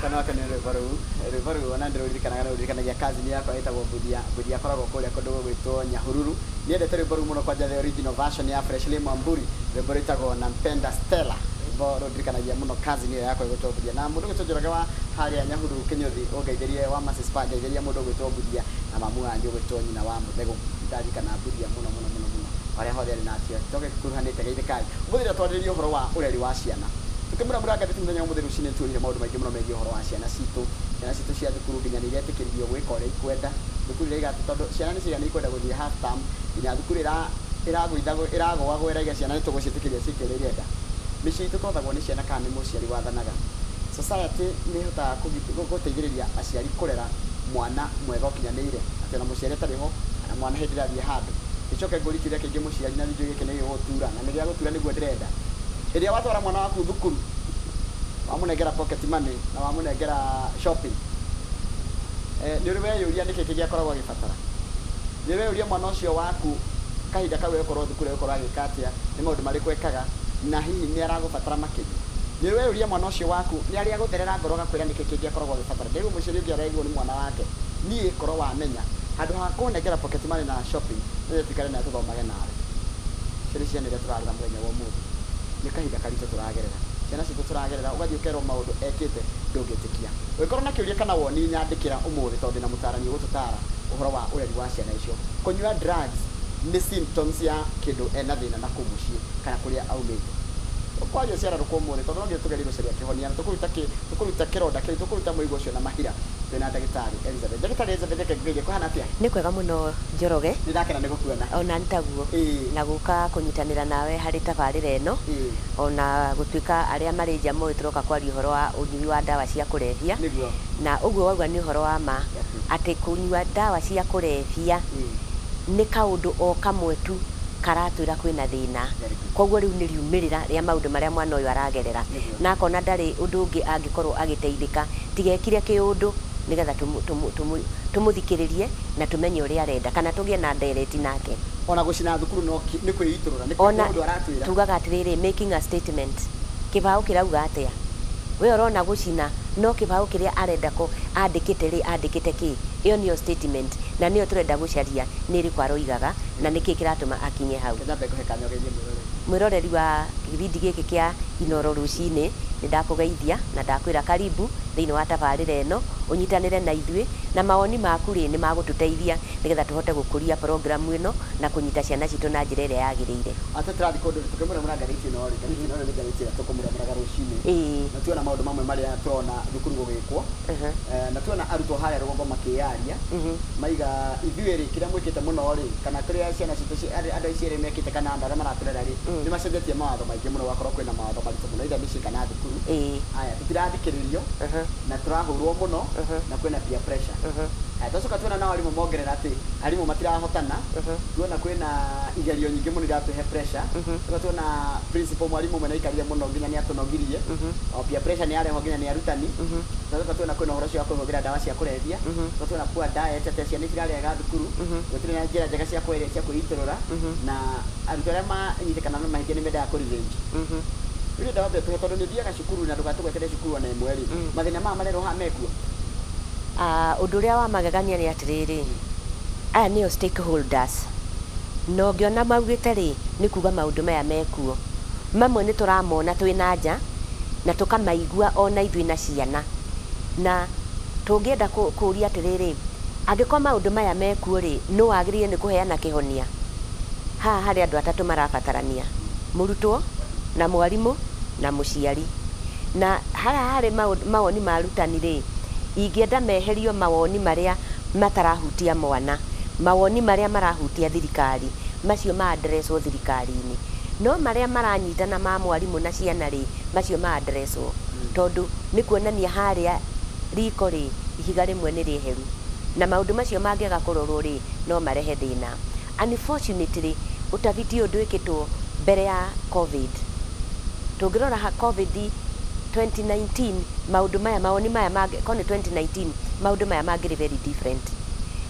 Kanua nĩ rwĩmbo rũu, rwĩmbo rũu ona ndĩrũririkanaga, nĩ rũririkanagia cousin yakwa ĩtagwo Mbuthia. Mbuthia akoragwo kũrĩa kũndũ gũgwĩtwo Nyahururu. Nĩendete rwĩmbo rũu mũno, kwanja the original version ya Freshly Mwamburi, rwĩmbo rwĩtagwo "Nampenda Stella". Rwĩmbo rũndirikanagia mũno cousin ĩyo yakwa ĩgwĩtwo Mbuthia. Na mũndũ ũgwĩtwo Njoroge wa harĩa Nyahururu Kĩnyũthi, ũngeithĩrie wa Mercy Spa, ngeithĩria mũndũ ũgwĩtwo Mbuthia na mamu wanyu ũgwĩtwo nyina wa Mũthegũ. Ndarikana Mbuthia mũno mũno mũno mũno harĩa hothe arĩ na atio toke kuruhanĩte, geithĩkai. Ũmũthĩ rĩrĩa twarĩrĩria ũhoro wa ũreri wa ciana, tũkĩmuramura ngathĩti mũthenya wa ũmũthĩ rũcinĩ, tuonire maũndũ maingĩ mũno megiĩ ũhoro wa ciana citũ. Ciana citũ cia thukuru nginya nĩ iretĩkĩririo gwĩka ũrĩa ikwenda. Thukuru iraiga atĩ tondũ ciana nĩ ciaiga nĩ ikwenda gũthiĩ half term, nginya thukuru ĩragũithagwo, ĩragũagwo, ĩraiga ciana nĩ tũgũciĩtĩkĩria ciĩke ũrĩa irenda. Mĩciĩ itũ twathagwo nĩ ciana kana nĩ mũciari wathanaga? Society nĩ ĩhotaga gũteithĩrĩria aciari kũrera mwana mwega ũkinyanĩire, atĩ ona mũciari atarĩ ho kana mwana hĩndĩ ĩrĩa athiĩ handũ? Gĩcoke ngũrie kĩũria kĩngĩ mũciari, na nĩnjũĩ gĩkĩ nĩ gĩgũgũtura, na nĩ gĩa gũtura nĩguo ndĩrenda. Hĩndĩ ĩrĩa watwara mwana waku thukuru, wamũnengera pocket money na wamũnengera shopping, nĩ ũrĩ weyũria nĩkĩ kĩngĩ akoragwo agĩbatara? Nĩ ũrĩ weyũria mwana ũcio waku kahinda kau egũkorwo thukuru egũkorwo agĩka atĩa, nĩ maũndũ marĩkũ ekaga, na hihi nĩ aragũbatara makĩria? Nĩ ũrĩ weyũria mwana ũcio waku nĩ arĩ agũtherera ngoro agakwĩra nĩkĩ kĩngĩ akoragwo agĩbatara? Ndĩraigua mũciari ũngĩ arerirwo nĩ mwana wake, "Niĩ korwo wamenya, handũ ha kũnengera pocket money na shopping, no tuikare nawe tũthomage nawe." Icio nĩ ciana iria tũrarera mũthenya wa ũmũthĩ. Nĩ kahinda karitũ tũragerera, ciana citũ tũragerera, ũgathiĩ ũkerwo maũndũ ekĩte ndũngĩtĩkia. Ũngĩkorwo na kĩũria kana woni, nyandĩkĩra ũmũthĩ, tondũ ndĩna mũtarani ũgũtũtara ũhoro wa ũreri wa ciana icio. Kũnyua drugs nĩ symptoms ya kĩndũ ena thĩna na kũu mũciĩ kana kũrĩa aumĩte. Tũkwaria ciararũka ũmũthĩ tondũ no nginya tũgerie gũcaria kĩhonia na tũkũruta kĩronda kĩu, tũkũruta mũigua ũcio na mahira. Twĩna ndagĩtarĩ Elizabeth. Ndagĩtarĩ Elizabeth, reke ngũgeithie. Kũhana atĩa? Nĩ kwega mũno, Njoroge. Nĩ ndakena nĩ gũkuona. Ona nĩ taguo. Na gũka kũnyitanĩra nawe harĩ tabarĩra ĩno. Ona gũtuĩka arĩa marĩ nja moĩ tũroka kwaria ũhoro wa ũnyui wa ndawa cia kũrebia. Na ũguo wauga nĩ ũhoro wa ma, atĩ kũnyua ndawa cia kũrebia nĩ kaũndũ o kamwe tu karatwĩra kwĩna thĩna. Koguo rĩu nĩ riumĩrĩra rĩa maũndũ marĩa mwana ũyũ aragerera. Na akona ndarĩ ũndũ ũngĩ angĩkorwo agĩteithĩka tiga ekire kĩũndũ, nĩgetha tũmũthikĩrĩrie na tũmenye ũrĩa arenda kana tũgĩe na ndereti nake. Ona gũcina thukuru no nĩ kwĩitũrũra, nĩ ona ũndũ aratwĩra. Tugaga atĩrĩrĩ, making a statement, kĩbaũ kĩrauga atĩa? We ũrona gũcina, no kĩbaũ kĩrĩa arenda ko andĩkĩte rĩ, andĩkĩte kĩ? Ĩyo nĩyo statement na nĩyo tũrenda gũcaria, nĩ ĩrĩkũ aroigaga na nĩkĩ kĩratũma akinye hau. Reke nyambe ngũhe kanya ũgeithie mwĩroreri. Mwĩroreri wa gĩbindi gĩkĩ kĩa Inoro Rũcinĩ, nĩ ndakũgeithia na ndakwĩra karibu thĩinĩ wa tabarĩra ĩno, ũnyitanĩre na ithuĩ na mawoni maku rĩ, nĩ magũtũteithia nĩgetha tũhote gũkũria programu ĩno na kũnyita ciana citũ na njĩra ĩrĩa yagĩrĩire. Atĩ tũrathiĩ kũndũ tũkĩmũramũra ngathĩti ĩno rĩ, ngathĩti ĩno nĩ ngathĩti ĩrĩa tũkũmũramũraga rũcinĩ. Na tuona maũndũ mamwe marĩa tũrona thukuru gũgĩkwo. Na tuona arutwo harĩa rũgongo makĩyaria, maiga ithuĩ rĩ, kĩrĩa mwĩkĩte mũno rĩ, kana kĩrĩa ciana citũ andũ aici erĩ mekĩte kana andũ arĩa maratũrera rĩ, nĩ macenjetie mawatho maingĩ mũno, gũgakorwo kwĩna mawatho maritũ mũno either mĩciĩ kana thukuru. Aya tũtirathikĩrĩrio na tũrahũrwo mũno na kwĩna peer pressure. Aya twacoka tuona nao arimũ mongerera atĩ arimũ matirahotana. Tuona kwĩna igerio nyingĩ mũno iratũhe pressure. Tuoka tuona principal, mwarimũ ũmwe nĩaikarire mũno nginya nĩ atũnogirie. O peer pressure nĩ yarehwo nginya nĩ arutani. Twacoka tuona kwĩna ũhoro ũcio wa kũhũthĩra ndawa cia kũrebia. Twacoka tuona poor diet, atĩ ciana itirarĩaga thukuru, gũtirĩ na njĩra njega cia kwĩrĩa cia kwĩitũrũra, na arutwo arĩa manyitĩkana na mahĩtia nĩ mendaga kũ revenge. Rĩu ndĩrenda wambe ũtũhe, tondũ nĩ ũthiaga cukuru na ndũgatũgwetere cukuru ona ĩmwe rĩ, mathĩna maya marerwo haha mekuo? Ah, ũndũ ũrĩa wa magegania nĩ atĩrĩrĩ, aya nĩo stakeholders, na ũngĩona maugĩte rĩ, nĩ kuga maũndũ maya mekuo. Mamwe nĩ tũramona twĩ na nja na tũkamaigua ona ithuĩ na ciana, na tũngĩenda kũria atĩrĩrĩ, angĩkorwo maũndũ maya mekuo rĩ, nũ wagĩrĩire nĩ kũheana kĩhonia? Haha harĩ andũ atatũ marabatarania: mũrutwo na mwarimũ na mũciari. Na haha harĩ mawoni ma arutani rĩ, ingĩenda meherio mawoni marĩa matarahutia mwana, mawoni marĩa marahutia thirikari, macio ma addresswo thirikari-inĩ. No marĩa maranyitana ma mwarimũ na ciana rĩ, macio ma addresswo, tondũ nĩ kuonania harĩa riko rĩ, ihiga rĩmwe nĩ rĩeheru, na maũndũ macio mangĩaga kũrorwo rĩ, no marehe thĩna. Unfortunately, ũtafiti ũyũ ndwĩkĩtwo mbere ya COVID. Tũngĩrora ha COVID 2019, maũndũ maya, mawoni maya mangĩ, korwo nĩ 2019, maũndũ maya mangĩrĩ very different.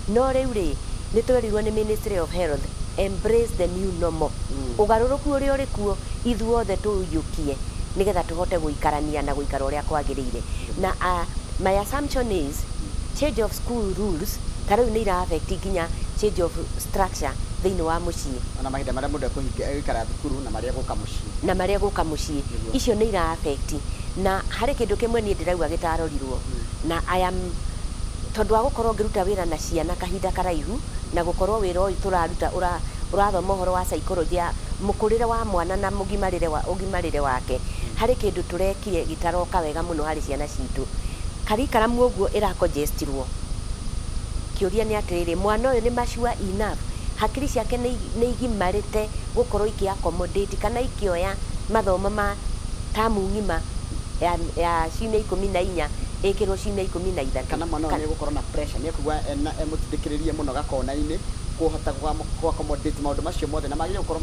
No rĩu rĩ, nĩ twerirwo nĩ Ministry of Health, "Embrace the new normal." Ũgarũrũku ũrĩa ũrĩ kuo, ithuothe tũũiyũkie nĩgetha tũhote gũikarania na gũikara ũrĩa kwagĩrĩire. Na My assumption is change of school rules ta rĩu nĩ ira affect nginya change of structure thĩinĩ wa mũciĩ. Ona mahinda marĩa mũndũ ekũhinga egũikara thukuru na marĩa egũka mũciĩ. Na marĩa gũka mũciĩ. Icio nĩ ira affect, na harĩ kĩndũ kĩmwe niĩ ndĩrauga gĩtarorirwo na I am, tondũ wa gũkorwo ngĩruta wĩra na ciana kahinda karaihu na gũkorwo wĩra ũyũ tũraruta ũrathoma ũhoro wa psychology ya mũkũrĩre wa mwana na mũgimarĩre wa ũgimarĩre wake, harĩ kĩndũ tũrekire gĩtaroka wega mũno harĩ ciana citũ. Curriculum ũguo ĩracongestirwo, kĩũria nĩ atĩrĩrĩ, mwana ũyũ nĩ mature enough, hakiri ciake nĩ igimarĩte gũkorwo ikĩ accommodate kana ikĩoya mathomo ma tamu ng'ima ya ciumia 14 ĩkĩrwo ciumia 13? Kana mwana ũyũ nĩ egũkorwo na pressure, nĩ ekũigua ena emũtindĩkĩrĩrie mũno gakona-inĩ kũhota gũ accommodate maũndũ macio mothe na magĩrĩire gũkorwo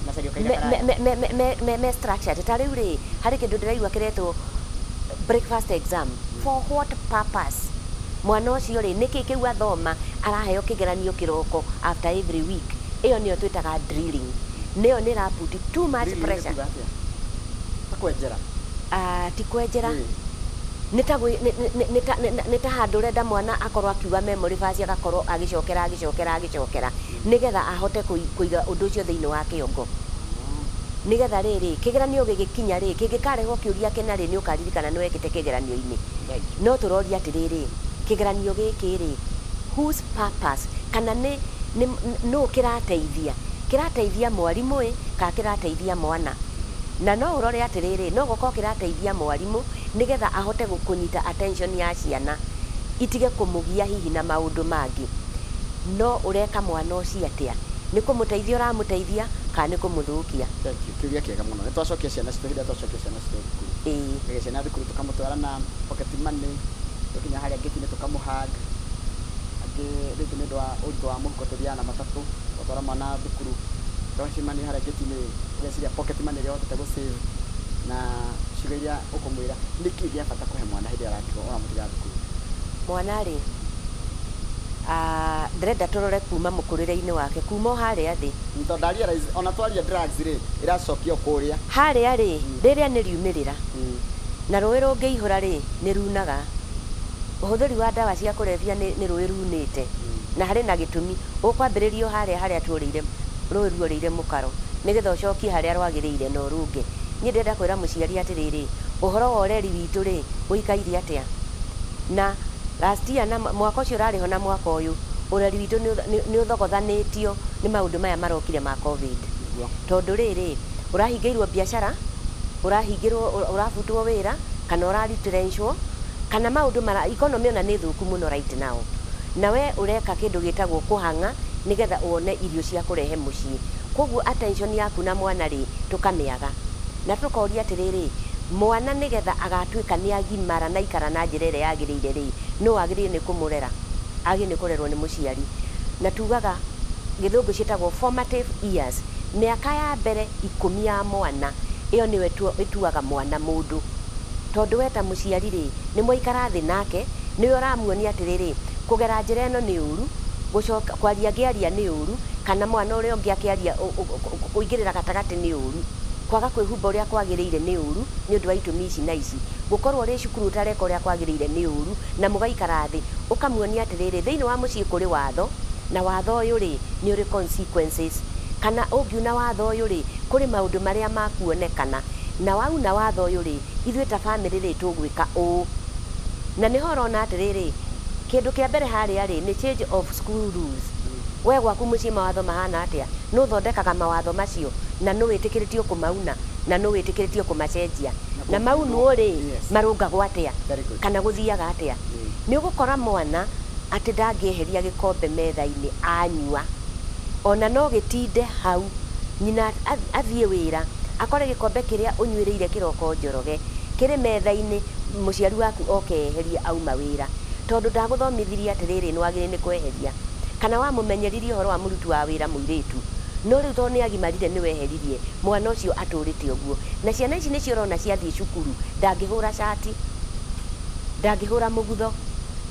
macario kahinda karaya? Me structured. Ta rĩu rĩ, harĩ kĩndũ ndĩraigua kĩretwo breakfast exam. For what purpose? Mwana ũcio rĩ, nĩkĩ kĩu athoma araheo kĩgeranio kĩroko after every week? Ĩyo nĩyo twĩtaga drilling, nĩyo nĩ ĩraput too much Drilling nĩ pressure. kuga atĩa? Ta kwenjera? Ah, ti kwenjera. Nĩ ta nĩ ta handũ ũrenda mwana akorwo akiuga memory verse, agakorwo agĩcokera, agĩcokera, agĩcokera, nĩgetha ahote kũiga ũndũ ũcio thĩinĩ wa kĩongo, nĩgetha rĩrĩ kĩgeranio gĩgĩkinya rĩ, kĩngĩkarehwo kĩũria kĩna rĩ, nĩ ũkaririkana nĩ wekĩte kĩgeranio-inĩ. Thank you. No tũroria atĩrĩrĩ, kĩgeranio gĩkĩ rĩ, whose purpose, kana nĩ nũ kĩrateithia? Kĩrateithia mwarimũ ĩ, kana kĩrateithia mwana? Na no ũrore atĩrĩrĩ, no gũkorwo kĩrateithia mwarimũ nĩgetha ahote kũnyita attention ya ciana itige kũmũgia hihi na maũndũ mangĩ. No ũreka mwana ũcio atĩa? Nĩ kũmũteithia ũramũteithia kana nĩ kũmũthũkia? Thank you. Kĩũria kĩega mũno. Nĩ twacokia ciana citũ, hĩndĩ ĩrĩa twacokia ciana citũ thukuru, Nĩgetha ciana thukuru tũkamũtwara na pocket money, tũkinya harĩa ngĩti-inĩ tũkamũhug. Angĩ rĩngĩ nĩ ũndũ wa ũritũ wa mũhuko tũthiaga na matatũ, ũgatwara mwana thukuru, twacemania harĩa ngĩti-inĩ, ũgeciria pocket money ĩrĩa ũhotete gũ save na ciugo iria ũkũmwĩra, nĩkĩ gĩa bata kũhe mwana hĩndĩ ĩrĩa aratigwo, ũramũtiga thukuru? Mwana rĩ, ah, ndĩrenda tũrore kuma mũkũrĩre-inĩ wake, kuma o harĩa thĩ. Tondũ nda realize ona twaria drugs rĩ, ĩracokio kũrĩa. Harĩa rĩ, rĩrĩa nĩ riumĩrĩra na rũĩ rũngĩihũra rĩ, nĩ runaga. Ũhũthĩri wa ndawa cia kũrebia nĩ rũĩ runĩte, na harĩ na gĩtũmi ũkwambĩrĩrio harĩa harĩa tuorĩire rũĩ ruorĩire mũkaro, nĩgetha ũcokie harĩa rwagĩrĩire na ũrũnge. Niĩ ndĩrenda kwĩra mũciari atĩrĩrĩ, ũhoro wa ũreri witũ rĩ, ũikaire atĩa? Na last year na mwaka ũcio ũrarĩho na mwaka ũyũ, ũreri witũ nĩ ũthogothanĩtio nĩ maũndũ maya marokire ma COVID. Tondũ rĩrĩ, ũrahingĩirwo biacara, ũrahingĩrwo, ũrabutwo wĩra, kana ũraretrenchwo, kana maũndũ mara economy ona nĩ thũku mũno right now, na we ũreka kĩndũ gĩtagwo kũhang'a nĩgetha wone irio cia kũrehe mũciĩ. Koguo attention yaku na mwana rĩ, tũkamĩaga na tũkoria atĩrĩrĩ, mwana nĩgetha agatuĩka nĩ agimara na ikara na njĩra ĩrĩa yagĩrĩire rĩ, no wagĩrĩire nĩ kũmũrera, agĩrĩire nĩ kũrerwo nĩ mũciari. Na tugaga gĩthũngũ ciĩtagwo formative years, mĩaka ya mbere 10 ya mwana, ĩyo nĩyo ĩtuaga mwana mũndũ, tondũ we ta mũciari rĩ, nĩ mwaikara thĩ nake, nĩwe ũramuonia atĩrĩrĩ, kũgera njĩra ĩno nĩ ũru, gũcoka kwaria ngĩaria nĩ ũru, kana mwana ũrĩa ũngĩ akĩaria kũingĩrĩra gatagatĩ nĩ ũru, kwaga kwĩhumba ũrĩa kwagĩrĩire nĩ ũru nĩ ũndũ wa itũmi ici na ici, gũkorwo ũrĩ cukuru ũtareka ũrĩa kwagĩrĩire nĩ ũru, na mũgaikara thĩ ũkamuonia atĩrĩrĩ, thĩinĩ wa mũciĩ kũrĩ watho, na watho ũyũ rĩ, nĩ ũrĩ consequences, kana ũngiuna watho ũyũ rĩ, kũrĩ maũndũ marĩa makuonekana, na wauna watho ũyũ rĩ, ithuĩ ta family rĩ, tũgwĩka ũũ. Na nĩho ũrona atĩrĩrĩ, kĩndũ kĩa mbere harĩa rĩ, nĩ change of school rules. We gwaku mũciĩ mawatho mahana atĩa? Nũ ũthondekaga mawatho macio, na nũ wĩtĩkĩrĩtio kũmauna, na nũ wĩtĩkĩrĩtio kũmacenjia, na maunwo rĩ, marũngagwo atĩa? Very good. Kana gũthiaga atĩa? Nĩ ũgũkora mwana atĩ ndangĩeheria gĩkombe metha-inĩ anyua, ona no gĩtinde hau, nyina athiĩ wĩra akore gĩkombe kĩrĩa ũnyuĩrĩire kĩroko njoroge kĩrĩ metha-inĩ, mũciari waku oke eherie auma wĩra, tondũ ndagũthomithirie atĩrĩrĩ, nĩ wagĩrĩire nĩ kweheria, kana wamũmenyeririe ũhoro wa mũruti wa wĩra mũirĩtu, no rĩu tondũ nĩ agimarire nĩ weheririe, mwana ũcio atũrĩte ũguo. Na ciana ici nĩcio ũrona ciathiĩ cukuru, ndangĩhũra cati, ndangĩhũra mũgutho,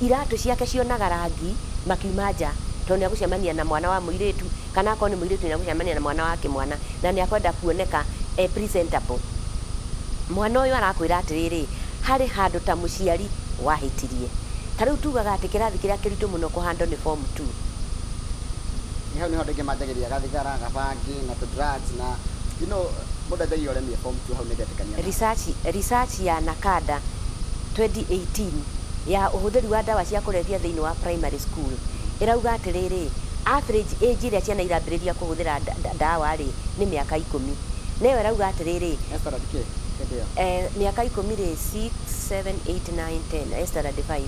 iratũ ciake cionaga rangi makiuma nja, tondũ nĩ agũcemania na mwana wa mũirĩtu, kana akorwo nĩ mũirĩtu nĩ agũcemania na mwana wa kĩmwana, na nĩ akwenda kuoneka e presentable. Mwana ũyũ arakwĩra atĩrĩrĩ, harĩ handũ ta mũciari Wahĩtirie. Ta rĩu tugaga atĩ kĩrathi kĩrĩa kĩritũ mũno kũhandwo nĩ form 2. Hau niho andũ aingĩ manjagĩrĩria gathigara, gabangi na tũ drugs na mũndũ anjagia ũremi e form 2. Hau nĩ ndetĩkania nawe. Research ya NACADA 2018 ya ũhũthĩri wa ndawa cia kũrebia thĩinĩ wa primary school ĩrauga atĩrĩrĩ, average age ĩrĩa ciana irambĩrĩria kũhũthĩra ndawa rĩ, nĩ mĩaka 10. Na ĩyo ĩrauga atĩrĩrĩ, Standard kĩ hĩndĩ ĩyo? Mĩaka 10 rĩ, 6, 7, 8, 9, 10, standard 5.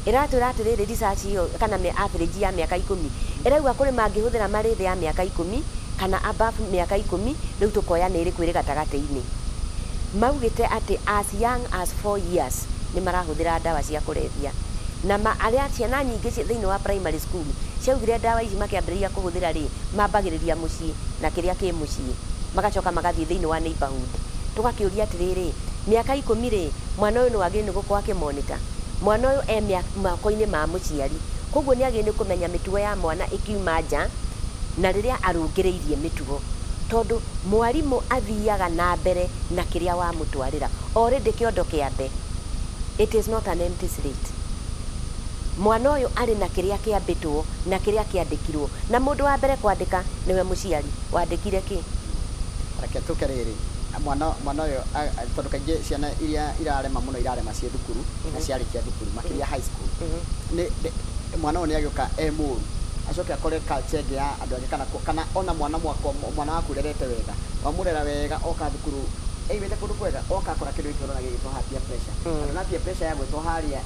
Ĩratwĩra atĩrĩrĩ, research ĩyo kana average ya mĩaka 10 ĩrauga kũrĩ mangĩhũthĩra marĩ thĩ ya mĩaka 10 kana above mĩaka 10. Rĩu tũkoya nĩ ĩrĩkũ ĩrĩ gatagatĩ-inĩ. Maugĩte atĩ as young as 4 years nĩ marahũthĩra ndawa cia kũrebia, na ma arĩa ciana nyingĩ thĩinĩ wa primary school ciaugire ndawa ici makĩambĩrĩria kũhũthĩra rĩ, mambagĩrĩria mũciĩ na kĩrĩa kĩ mũciĩ, magacoka magathiĩ thĩinĩ wa neighborhood. Tũgakĩũria atĩrĩrĩ, mĩaka 10 rĩ, mwana ũyũ nĩ wagĩrĩire nĩ gũkorwo akĩmonitor mwana ũyũ e moko-inĩ ma mũciari, koguo nĩ agĩrĩire nĩ kũmenya mĩtugo ya mwana ĩkiuma nja na rĩrĩa arũngĩrĩirie mĩtugo, tondũ mwarimũ athiaga na mbere na kĩrĩa wamũtwarĩra. Already kĩondo kĩambe, it is not an empty slate. Mwana ũyũ arĩ na kĩrĩa kĩambĩtwo na kĩrĩa kĩandĩkirwo, na mũndũ wa mbere kwandĩka nĩwe mũciari. Wandĩkire kĩ? Reke tũke rĩrĩ, mwana ũyũ tondũ kaingĩ ciana iria irarema mũno irarema ciĩ thukuru na ciarĩkia thukuru, makĩria high school. Nĩ mwana ũyũ nĩ agĩũka e mũru, acoke akore culture ĩngĩ ya andũ angĩ, kana ona mwana mwakwa, mwana waku ũrerete wega, wamũrera wega, oka thukuru aimĩte kũndũ kwega, oka akora kĩndũ gĩkĩ ũrona gĩgĩtwo peer pressure. Andũ na peer pressure ya gwĩtwo harĩa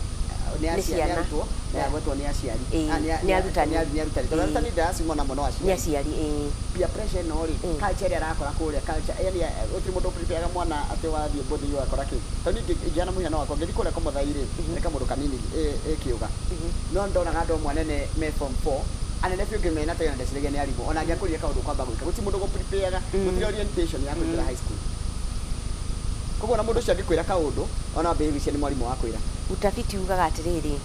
nĩ Nĩ nĩ ciana. arutwo na ya gwĩtwo nĩ aciari. Ĩĩ, Ah, nĩ arutani. Nĩ arutani, tondũ arutani ndĩracimona mũno. Nĩ aciari. Aciari, ĩĩ. Peer pressure ĩno rĩ, culture ĩrĩa arakora kũrĩa, culture yani gũtirĩ mũndũ ũprepareaga mwana atĩ wathiĩ mbũthi ũgakora kĩ. Tondũ niĩ ingĩana mũhiano wakwa, ngĩthiĩ kũrĩa Komothai rĩ, nĩ kamũndũ kanini ĩkĩũga, no ndonaga andũ amwe anene me form 4, anene biũ, ngĩmena tena ndeciragia nĩ arimũ. Ona angĩakũrire kaũndũ kwamba gwĩka, gũtirĩ mũndũ gũprepareaga, gũtirĩ orientation ya kũingĩra high school. Koguo na mũndũ ũcio angĩkwĩra kaũndũ, ona wambĩrĩria gwĩciria nĩ mwarimũ wakwĩra. Utafiti ugaga atĩrĩrĩ,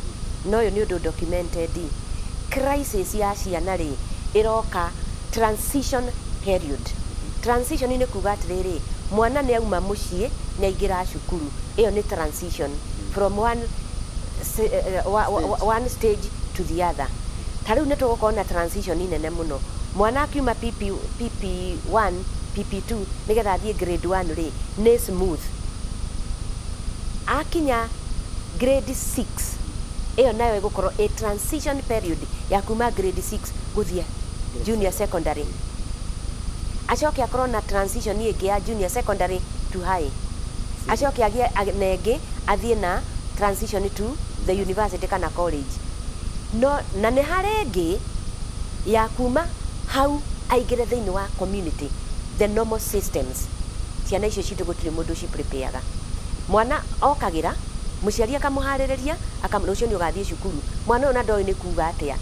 na ũyũ nĩ ũndũ documented, crisis ya ciana rĩ, ĩroka transition period. Transition nĩ kuga atĩrĩrĩ, mwana nĩ auma mũciĩ, nĩ aingĩra cukuru. Ĩyo nĩ transition from one, one stage to the other. Ta rĩu nĩ tũgũkorwo na transition nene mũno. Mwana akiuma PP, PP1, PP2 nĩgetha athiĩ grade 1 rĩ, nĩ smooth. Akinya grade 6, ĩyo nayo ĩgũkorwo a transition period ya kuma grade 6 gũthiĩ junior secondary. Acoke akorwo na transition ĩngĩ ya junior secondary to high. Acoke agĩe na ĩngĩ athiĩ na transition to the university kana college. No na nĩ harĩ ĩngĩ ya kuma hau aingĩre thĩinĩ wa community, the normal systems. Ciana icio citũ gũtirĩ mũndũ ciprepareaga. Mwana okagĩra, mũciari akamũharĩrĩria, rũciũ nĩ ũgathiĩ cukuru. Mwana ũyũ na ndoĩ nĩ kuga atĩa,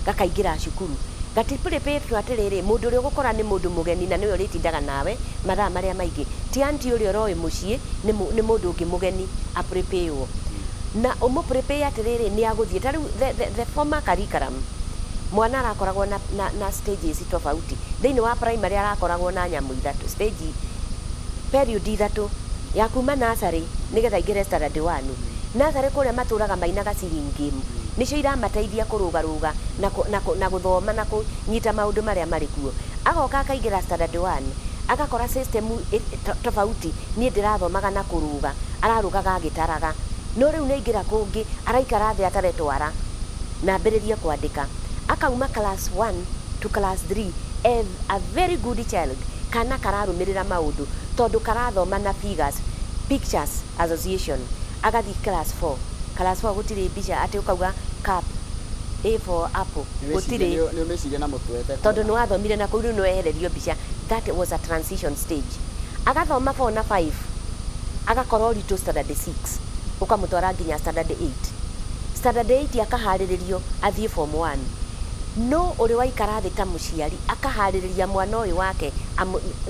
gakaingĩra cukuru gatipreparetwo. Atĩrĩrĩ, mũndũ ũrĩa ũgũkora nĩ mũndũ mũgeni na nĩwe ũrĩtindaga nawe mathaa marĩa maingĩ, ti anti ũrĩa ũroĩ mũciĩ, nĩ mũndũ ũngĩ mũgeni. Aprepare na ũmũprepare atĩrĩrĩ, nĩ agũthiĩ. Ta rĩu the former curriculum, mwana arakoragwo na stages tofauti. Thĩinĩ wa primary arakoragwo na nyamũ ithatũ, stage period ithatũ, ya kuma nursery nĩgetha aingĩre standard 1. Nursery kũrĩa matũraga mainaga singing game, nĩcio iramateithia kũrũgarũga na gũthoma na kũnyita maũndũ marĩa marĩ kuo. Agoka akaingĩra standard 1, agakora system tofauti. Niĩ ndĩrathomaga na kũrũga, ararũgaga agĩtaraga, no rĩu nĩ aingĩra kũngĩ, araikara thĩ ataretwara na ambĩrĩrie kwandĩka. Akauma class 1 to class 3 a very good child, kana kararũmĩrĩra maũndũ tondũ karathoma na figures, pictures, association. Agathiĩ class 4. Class 4 gũtirĩ mbica atĩ ũkauga cup, A for apple, gũtirĩ. Nĩ ũmĩcirie na mũtwe. Tondũ nĩ wathomire na kũu, rĩu nĩ wehererio mbica. That was a transition stage. Agathoma 4 na 5, agakorwo ũritũ standard 6, ũkamũtwara nginya standard 8. Standard 8 akaharĩrĩrio athiĩ form 1. No ũrĩ waikara thĩ ta mũciari akaharĩrĩria mwana ũyũ wake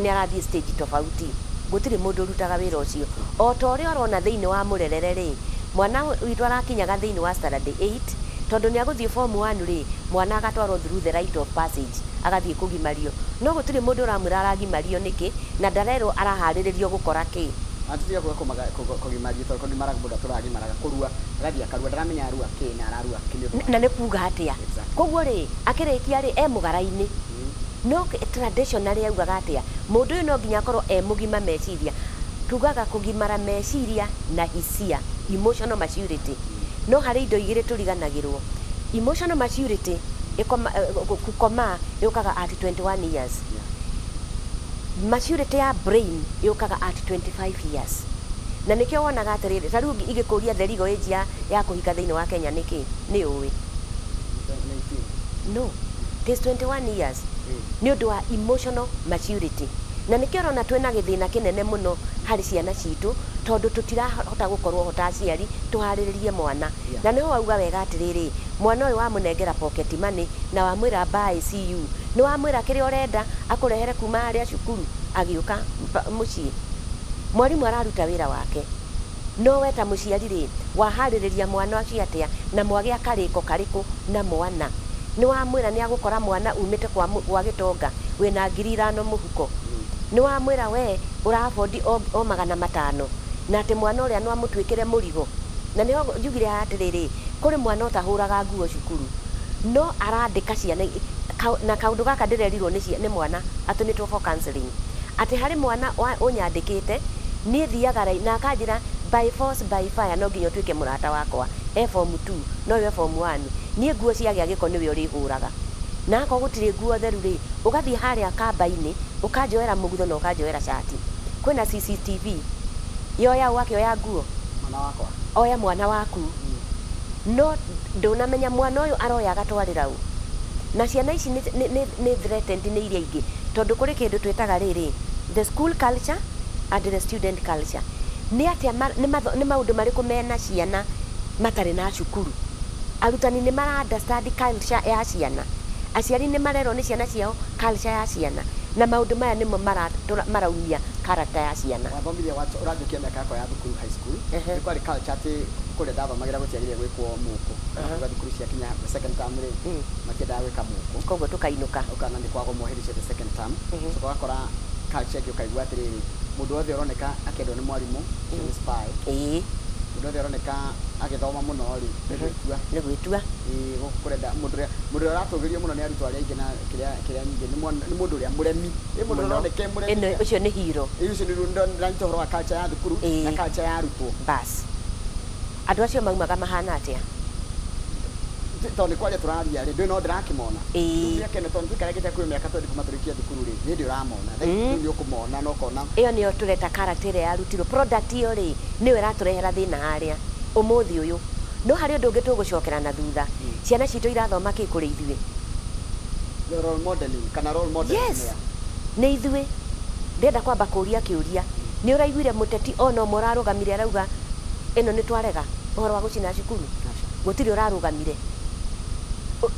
nĩ arathiĩ stage tofauti? Gũtirĩ mũndũ ũrutaga wĩra ũcio. O ta ũrĩa ũrona thĩinĩ wa mũrerere rĩ, mwana witũ arakinyaga thĩinĩ wa standard 8, tondũ nĩ agũthiĩ form 1 rĩ, mwana agatwarwo through the rite of passage, agathiĩ kũgimario, no gũtirĩ mũndũ ũramwĩra aragimario nĩkĩ, na ndarerwo araharĩrĩrio gũkora kĩ. Atiga kuga kũgimario tondũ kũgimara mũndũ atũragimaraga kũrua agathiĩ akarua ndaramenya arua kĩ na ararua kĩ nĩ ũndũ wa Na nĩ kuga atĩa? Exactly. Koguo rĩ, akĩrĩkia rĩ, e mũgara-inĩ. No traditionally augaga atĩa? Mũndũ ũyũ no nginya akorwo e mũgima meciria. Tugaga kũgimara meciria na hisia, emotional maturity. No harĩ indo igĩrĩ tũriganagĩrwo. Emotional maturity kũkomaa yũkaga at 21 years. Maturity ya brain yũkaga at 25 years. Na nĩkĩo wonaga atĩrĩrĩ, ta rĩu ingĩkũria the legal age ya kũhika thĩinĩ wa Kenya nĩ kĩ? Nĩ ũĩ? 19. No, it is 21 years. Nĩ ũndũ wa emotional maturity. Na nĩkĩo ũrona twĩna gĩthĩna kĩnene mũno harĩ ciana citũ, tondũ tũtirahota gũkorwo ho ta aciari tũharĩrĩrie mwana. Na nĩho wauga wega atĩrĩrĩ, mwana ũyũ wamũnengera pocket money na wamwĩra bye, see you, nĩ wamwĩra kĩrĩa ũrenda akũrehere kuma harĩa cukuru agĩũka mũciĩ. Mwarimũ araruta wĩra wake, no we ta mũciari rĩ, waharĩrĩria mwana ũcio atĩa na mwagĩa karĩko karĩkũ na mwana? Nĩ wamwĩra nĩ agũkora mwana umĩte kwa gĩtonga wĩna 5,000 mũhuko? Nĩ wamwĩra we ũra afford o 500 na atĩ mwana ũrĩa no amũtuĩkĩre mũrigo? Na nĩho njugire haha atĩrĩrĩ, kũrĩ mwana ũtahũraga nguo cukuru no arandĩka ciana na kaũndũ gaka ndĩrerirwo nĩ mwana atũmĩtwo for counseling, atĩ harĩ mwana ũnyandĩkĩte niĩ thiaga na akanjĩra by force by fire no nginya ũtuĩke mũrata wakwa. E form 2 no we form 1, niĩ nguo ciagĩa gĩko nĩwe ũrĩhũraga, na akorwo gũtirĩ nguo theru rĩ, ũgathiĩ harĩa kamba-inĩ ũkanjoera mũgutho na ũkanjoera cati. Kwĩna CCTV yoya ũgakĩoya nguo. Mwana wakwa. Oya mwana waku. No ndũnamenya mwana ũyũ aroya agatwarĩra ũ. Na ciana ici nĩ threatened nĩ iria ingĩ, tondũ kũrĩ kĩndũ twĩtaga rĩrĩ, the school culture and the student culture. Nĩ atĩa nĩ maũndũ marĩkũ mena ciana matarĩ na cukuru? Arutani nĩ mara understand culture ya ciana, aciari nĩ marerwo nĩ ciana ciao culture ya ciana, na maũndũ maya nĩmo maraumia character ya ciana. Wathomithia ũranjũkia mĩaka yakwa ya thukuru, high school. Nĩ kwarĩ culture atĩ kũrĩa ndathomagĩra gũtiagĩrĩire gwĩkwo mũkũ. Kana thukuru ciakinya second term rĩ, matiendaga gwĩka mũkũ. Koguo tũkainũka. Ũkana nĩ kwagomwo hĩndĩ ciothe second term. Ũcoka ũgakora culture ĩngĩ, ũkaigua atĩrĩrĩ, mũndũ wothe ũroneka akĩendwo nĩ mwarimũ ũcio nĩ spy. Mũndũ wothe ũroneka agĩthoma mũno rĩ, nĩ gwĩtua. Nĩ gwĩtua. Ĩĩ, gũkũ kũrenda mũndũ ũrĩa ũratũgĩrio mũno nĩ arutwo arĩa aingĩ na kĩrĩa nyingĩ nĩ mũndũ ũrĩa mũremi. Ĩ mũndũ Mũno. ũroneka e mũremi. Ĩno ũcio nĩ hero. Ĩ ũcio nĩ ndĩranyita ũhoro wa culture ya thukuru na culture ya arutwo. Bas, andũ acio maumaga mahana atĩa? Tondũ nĩ kwaria tũraria rĩ, ndũĩ no ndĩrakĩmona. Ĩĩ. Rĩu mĩaka ĩno, tondũ tũikarangĩte kwĩ mĩaka 20 kuma tũrĩkie thukuru rĩ, nĩ hĩndĩ ũramona. Rĩu nĩ ũkũmona na ũkona. Ĩyo nĩyo tũreta character ĩrĩa yarutirwo. Product ĩyo rĩ, nĩyo ĩratũrehera thĩna harĩa ũmũthĩ ũyũ. No harĩ ũndũ ũngĩ tũgũcokera na thutha. Ciana citũ irathoma kĩ kũrĩ ithuĩ? The role modeling kana role models. Yes. Nĩa? Nĩ ithuĩ. Ndĩrenda kwamba kũria kĩũria. Nĩ ũraiguire mũteti ona ũmwe ũrarũgamire arauga ĩno nĩ twarega ũhoro wa gũcina cukuru? Gũtirĩ ũrarũgamire.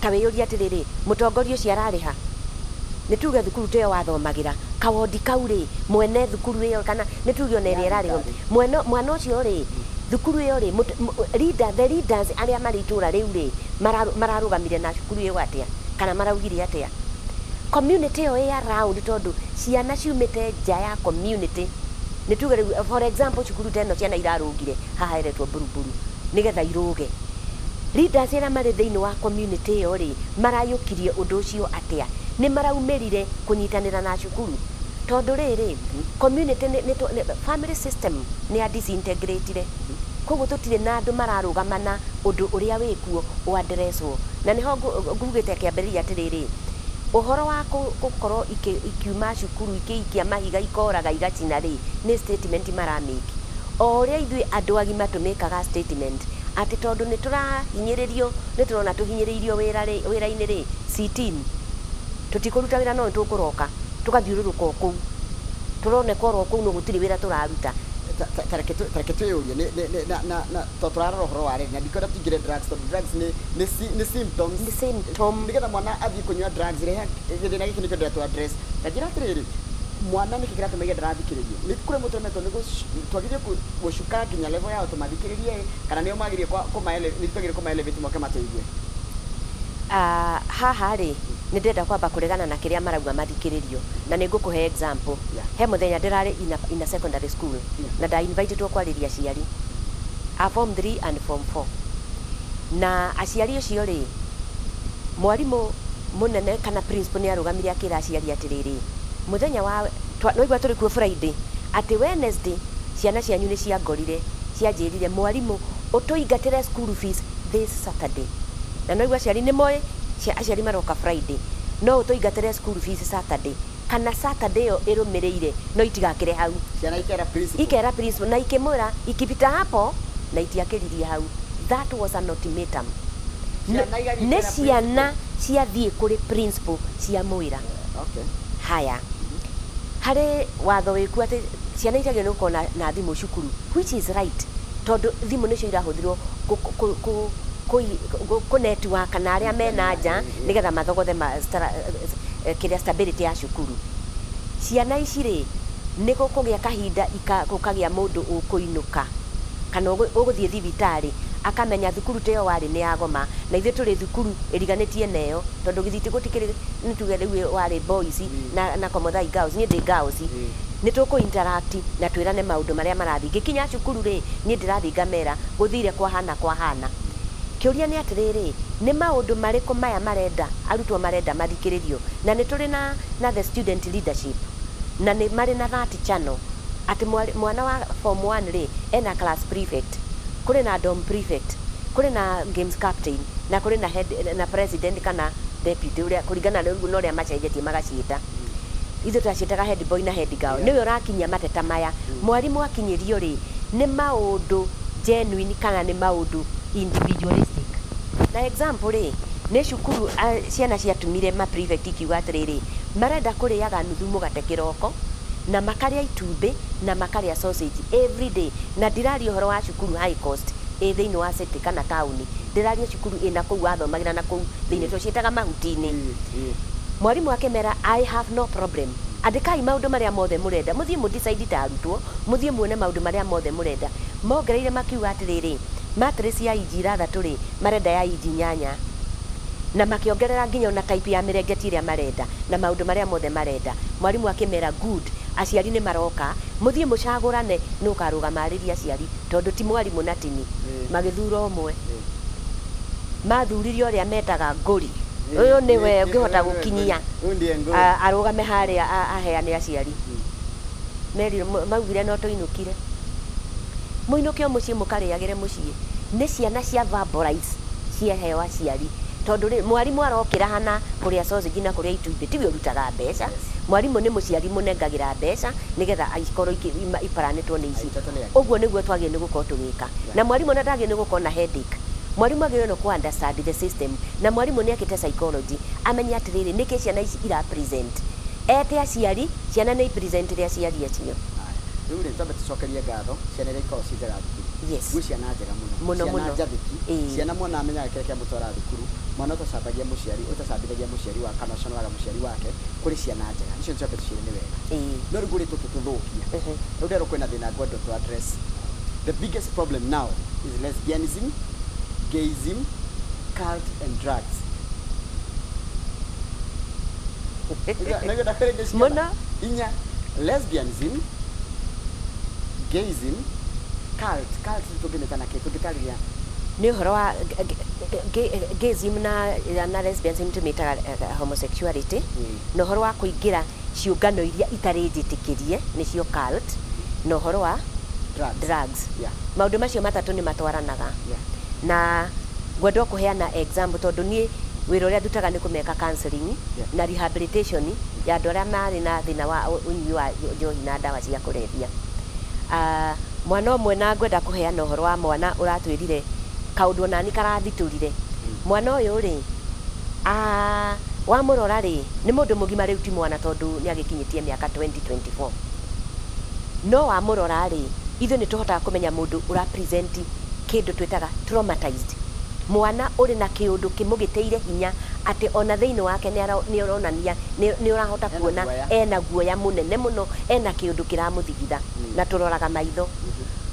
Ta wĩyũrie atĩrĩrĩ, mũtongoria ũcio ararĩha? Nĩ tuge thukuru ta ĩyo wathomagĩra, kawondi kau rĩ, mwene thukuru ĩyo, kana nĩ tuge ona ĩrĩa ĩrarĩhwo, mwene mwana ũcio rĩ, thukuru ĩyo rĩ, leader, the leaders arĩa marĩ itũra rĩu rĩ, mararũgamire na cukuru ĩyo atĩa, kana maraugire atĩa? Community ĩyo ĩ around, tondũ ciana ciumĩte nja ya community. Nĩ tuge rĩu, for example, cukuru ta ĩno ciana irarũngire haha ĩretwo Mburumburu nĩgetha irũge, leaders arĩa marĩ thĩinĩ wa community ĩyo rĩ, marayũkirie ũndũ ũcio atĩa? Nĩ maraumĩrire kũnyitanĩra na cukuru? Tondũ rĩrĩ, community nĩ family system nĩ ya disintegratire, koguo tũtirĩ na andũ mararũgama na ũndũ ũrĩa wĩkuo ũaddresswo. Na nĩho ngugĩte kĩambĩrĩria atĩrĩrĩ, ũhoro wa gũkorwo ikiuma cukuru ikĩikia mahiga, ikoraga, igacina rĩ, nĩ statement maramake. O ũrĩa ithuĩ andũ agima tũmĩkaga statement atĩ tondũ nĩ tũrahinyĩrĩrio, nĩ tũrona tũhinyĩrĩirio wĩra-inĩ rĩ, sitin tũtikũruta wĩra, no nĩ tũkũroka tũgathiũrũrũka o kũu, tũroneka oro kũu, no gũtirĩ wĩra tũraruta. Ta reke twĩyũrie na to tũrarora ũhoro wa rĩrĩ, na ndikwenda tũingĩre drugs, tondũ drugs nĩ symptoms. Nĩ symptom. Nĩgetha mwana athiĩ kũnyua drugs rĩ, gĩthĩna gĩkĩ nĩkĩo ndĩrenda tũ address na njĩra atĩrĩrĩ, mwana nĩkĩ kĩratũma ige ndarathikĩrĩrio? Nĩ kũrĩ mũtũremetwo nĩ twagĩrĩire gũcuka nginya level yao tũmathikĩrĩrie, kana nĩo magĩrĩire nĩ twagĩrĩire kũma elevate moke matũigue? Haha rĩ, Nĩ ndĩrenda kwamba kũregana na kĩrĩa marauga mathikĩrĩrio, na nĩ ngũkũhe example. He mũthenya ndĩrarĩ in a secondary school na nda invitedwo kwarĩria aciari a form 3 and form 4, na aciari ũcio rĩ, mwarimũ mũnene kana principal nĩ arũgamire akĩra aciari atĩrĩrĩ, mũthenya wa nĩwaigua tũrĩ kuo Friday, atĩ Wednesday ciana cianyu nĩ ciangorire cianjĩrire, "Mwarimũ, ũtũingatĩre school fees this Saturday." Na nĩwaigua aciari nĩ moĩ aciari maroka Friday, no ũtũingatĩre school fees Saturday kana Saturday ĩyo ĩrũmĩrĩire, no itigakĩre hau. Ciana ikera principal. Ikera principal na ikĩmwĩra ikipita hapo, na itiakĩririe hau. That was an ultimatum. Ciana igathiĩ Nĩ kwĩra ciana ciathiĩ kũrĩ principal ciamwĩra. Haya, harĩ watho wĩkuo atĩ ciana itiagĩrĩirwo nĩ gũkorwo na thimũ cukuru, which is right, tondũ thimũ nĩcio irahũthĩrwo kũ network na arĩa mena nja nĩgetha mathogothe kĩrĩa stability ya cukuru. Ciana ici rĩ, nĩ gũkũgĩa kahinda gũkagĩa mũndũ ũkũinũka kana ũgũthiĩ thibitarĩ akamenya thukuru ta ĩyo warĩ nĩ yagoma, na ithuĩ tũrĩ thukuru ĩriganĩtie na ĩyo, tondũ gĩthiti gũtikĩrĩ, nĩ tuge rĩu warĩ boys na Komothai Girls, niĩ ndĩ girls, nĩ tũkũ interact na twĩrane maũndũ marĩa marathiĩ. Ngĩkinya cukuru rĩ, niĩ ndĩrathiĩ ngamera gũthire kwahana kwahana. Kĩũria nĩ atĩrĩrĩ, nĩ maũndũ marĩkũ maya marenda arutwo marenda mathikĩrĩrio? Na nĩ tũrĩ na the student leadership, na nĩ marĩ na that channel atĩ mwana wa form 1 rĩ, ena class prefect, kũrĩ na dorm prefect, kũrĩ na games captain, na kũrĩ na head na president kana deputy, ũrĩa kũringana na ũrĩa macenjetie magaciĩta. Ithuĩ twaciĩtaga head boy na head girl. Nĩwe ũrakinyia mateta maya. Mwarimũ akinyĩrio rĩ, nĩ maũndũ genuine kana nĩ maũndũ individualistic? Na example rĩ, nĩ cukuru ciana ciatumire ma prefect ikiuga atĩrĩrĩ, marenda kũrĩaga nuthu mũgate kĩroko na makarĩa itumbĩ na makarĩa sausage every day. Na ndiraria ũhoro wa cukuru high cost ĩ thĩinĩ wa city kana taũni, ndĩraria cukuru ĩna kũu wathomagĩra na kũu thĩinĩ, tũciĩtaga mahuti-inĩ. Mwarimũ akĩmera, "I have no problem, andĩkai maũndũ marĩa mothe mũrenda, mũthiĩ mũdecide ta arutwo, mũthiĩ muone maũndũ marĩa mothe mũrenda." Mongereire makiuga atĩrĩrĩ, mattress ya inji 6 rĩ, marenda ya inji 8, na makĩongerera nginya ona type ya mĩrengeti ĩrĩa marenda na maũndũ marĩa mothe marenda. Mwarimũ akĩmera, "Good, aciari nĩ maroka, mũthiĩ mũcagũrane nĩ ũkarũgama arĩrie aciari, tondũ ti mwarimũ na tini." Magĩthura ũmwe, mathurire ũrĩa metaga ngũri, ũyũ nĩwe ũngĩhota gũkinyia. Huyu ndiye ngũri. Arũgame harĩa aheane aciari. Merire maugire no tũinũkire, mũinũke o mũciĩ mũkarĩagĩre mũciĩ. Nĩ ciana cia verbalize ciaheo aciari, tondũ rĩ, mwarimũ arokĩra hana kũrĩa sausage na kũrĩa itumbĩ, tiwe ũrutaga mbeca. Mwarimũ nĩ mũciari mũnengagĩra mbeca nĩgetha ikorwo iparanĩtwo nĩ ici. I totally agree. Ũguo nĩguo twagĩrĩirwo nĩ gũkorwo tũgĩka, na mwarimũ ona ndagĩrĩirwo nĩ gũkorwo na headache. Mwarimũ agĩrĩirwo nĩ kũ understand the system, na mwarimũ nĩ akĩte psychology, amenye atĩrĩrĩ, nĩkĩ ciana ici ira present ete aciari, ciana nĩ ipresentire aciari acio. Haya. Rĩu rĩ, twambe tũcokerie ngatho ciana iria ikoragwo ci njega thukuru. Gwĩ ciana njega mũno. Mũno, ciana mũno. njathĩki, ciana mwana amenyaga kĩrĩa kĩamũtwara thukuru, mwana ũtacambagia mũciari, ũtacambithagia mũciari wa kana ũconoraga mũciari wake. Kũrĩ ciana njega, icio twambe tũciĩre nĩ wega. No rĩu kũrĩ tũtũ tũthũkia. Rĩu nderwo kwĩna thĩna ngwenda tũ address. The biggest problem now is lesbianism, gayism, cult and drugs. Naigua ndakwĩra cigana? Mũno. Inya: lesbianism, gayism, cult. Cult tũngĩmĩta na kĩ tũngĩtarĩria? Nĩ ũhoro wa gayism na lesbianism, tũmĩtaga homosexuality, na ũhoro wa kũingĩra ciũngano iria itarĩ njĩtĩkĩrie nĩcio cult, na ũhoro wa drugs. Drugs. Maũndũ macio matatũ nĩ matwaranaga. Na ngwenda kũheana example, tondũ niĩ wĩra ũrĩa ndutaga nĩ kũmeka counseling na rehabilitation ya andũ arĩa marĩ na thĩna wa ũnyui wa njohi na ndawa cia kũrebia. Mwana ũmwe, na ngwenda kũheana ũhoro wa mwana ũratwĩrire kaũndũ onani karathitũrire. Mwana ũyũ rĩ, wamũrora rĩ, nĩ mũndũ mũgima rĩu, ti mwana, tondũ nĩ agĩkinyĩtie mĩaka 2024, no wamũrora rĩ, ithuĩ nĩ tũhotaga kũmenya mũndũ ũra present kĩndũ twĩtaga traumatized, mwana ũrĩ na kĩũndũ kĩmũgĩtĩire hinya atĩ ona thĩinĩ wake nĩ ũronania nĩ ũrahota Ena kuona guoya. Ena guoya mũnene mũno, ena kĩũndũ kĩramũthigitha, na tũroraga maitho.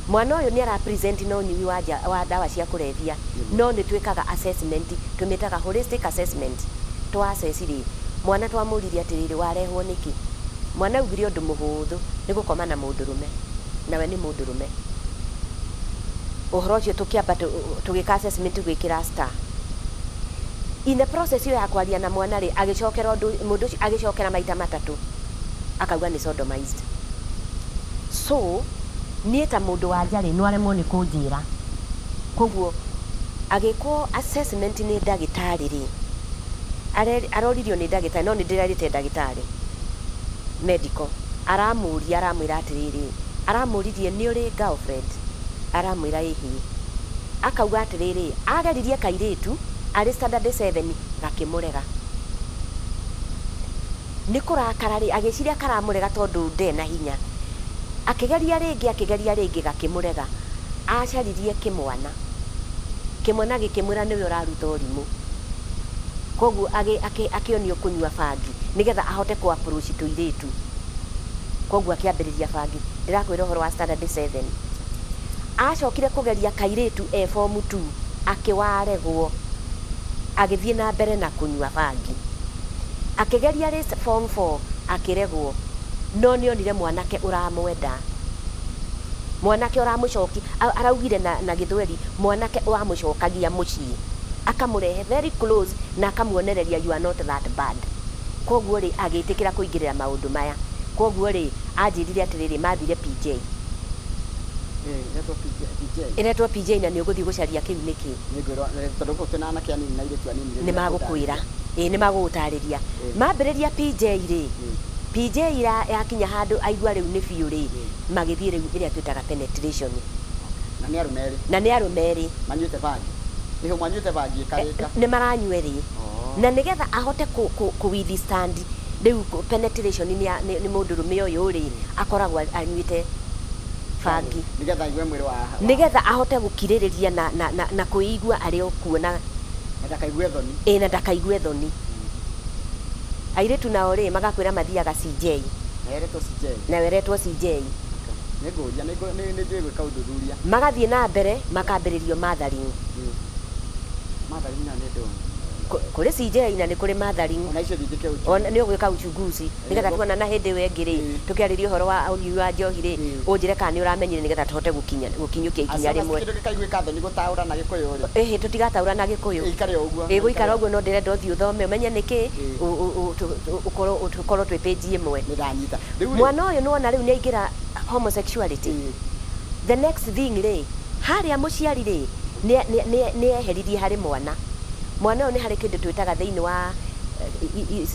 Mwana ũyũ nĩ ara present na ũnyui wa ndawa cia kũrebia, no nĩ twĩkaga assessment, tũmĩtaga holistic assessment. twa assess rĩ, mwana twamũririe atĩrĩrĩ, warehwo nĩkĩ? Mwana augire ũndũ mũhũthũ, nĩ gũkoma na mũndũrũme, nawe nĩ mũndũrũme. Ũhoro ũcio tũkĩamba tũgĩka assessment gwĩkĩra star. In the process ĩyo ya kwaria na mwana rĩ, agĩcokera ũndũ, mũndũ ũcio agĩcokera maita matatũ, akauga nĩ sodomized. So, niĩ ta mũndũ wa nja rĩ, nĩwaremwo nĩ kũnjĩra. Koguo agĩkwo assessment nĩ ndagĩtarĩ rĩ, aroririo nĩ ndagĩtarĩ, no nĩ ndĩrerĩte ndagĩtarĩ medical, aramũria aramwĩra atĩrĩrĩ, aramũririe nĩ ũrĩ girlfriend? Aramwĩra ĩhĩ. Akauga atĩrĩrĩ, ageririe kairĩtu arĩ standard 7 gakĩmũrega. Nĩ kũrakara rĩ, agĩciria karamũrega tondũ nde na hinya. Akĩgeria rĩngĩ, akĩgeria rĩngĩ gakĩmũrega. Acaririe kĩmwana. Kĩmwana gĩkĩmwĩra nĩwe ũraruta ũrimũ. Koguo akĩonio kũnyua bangi nĩgetha ahote kũ approach tũirĩtu. Koguo akĩambĩrĩria bangi. Ndĩrakwĩra ũhoro wa standard 7. Acokire kũgeria kairĩtu e form 2 akĩwaregwo. Agĩthiĩ na mbere na kũnyua bangi. Akĩgeria rĩ form 4 akĩregwo. No nĩonire mwanake ũramwenda. Mwanake ũramũcoki, araugire na gĩthweri, mwanake ũramũcokagia mũciĩ. Akamũrehe very close na akamuonereria you are not that bad. Koguo rĩ, agĩtĩkĩra kũingĩrĩra maũndũ maya. Koguo rĩ, anjĩrire atĩrĩrĩ, mathire PJ. Ĩretwo PJ. Ĩretwo PJ na nĩ ũgũthiĩ gũcaria kĩu nĩkĩ. Nĩngwĩrwo tondũ gũkũ twĩna anake anini na airĩtu anini. Nĩ magũkwĩra. Ĩĩ nĩ magũgũtarĩria. Mambĩrĩria PJ rĩ, PJ yakinya handũ aigua rĩu nĩ biũ rĩ, magĩthiĩ rĩu ĩrĩa twĩtaga penetration. Na nĩ arũme erĩ. Na nĩ arũme erĩ. Manyuĩte bangi. Ĩho manyuĩte bangi ĩkarĩka. Nĩ maranyua erĩ. Na nĩgetha ahote kũ withstand rĩu penetration nĩ mũndũrũme ũyũ rĩ, akoragwo anyuĩte bangi. Nĩgetha aigue mwĩrĩ wa nĩgetha ahote gũkirĩrĩria na kwĩigua arĩ o kuo na ndakaigue thoni. Ĩĩ, na ndakaigue thoni. Airĩtu nao rĩ, magakwĩra mathiaga CJ. Na ĩretwo CJ. Nayo ĩretwo CJ. Nĩngũria, nĩ njũĩ gwĩka ũthuthuria. Magathiĩ na mbere makambĩrĩrio mothering. Mothering nayo nĩ ndũ? Kũrĩ CJ na nĩ kũrĩ mothering. Ona icio njĩke uchunguzi. Nĩ ũgwĩka uchunguzi nĩgetha tuona na hĩndĩ ĩyo ĩngĩ rĩ, tũkĩarĩria ũhoro wa ũnyui wa njohi rĩ, ũnjĩre kana nĩ ũramenyire nĩgetha tũhote gũkinyũkia ikinya rĩmwe. Kĩndũ gĩkaiguĩka thoni gũtaũra na Gĩkũyũ rĩ. Ĩhĩ, tũtigataũra na Gĩkũyũ. Ĩikare o ũguo. Ĩgũikara ũguo, no ndĩrenda ũthiĩ ũthome ũmenye nĩkĩ, ũkorwo twĩ page ĩmwe. Nĩ ndanyita. Rĩu rĩ, mwana ũyũ nĩwona rĩu nĩaingĩra homosexuality. The next thing rĩ, harĩa mũciari rĩ, nĩ eheririe harĩ mwana. Mwana ũyũ nĩ harĩ kĩndũ twĩtaga thĩinĩ wa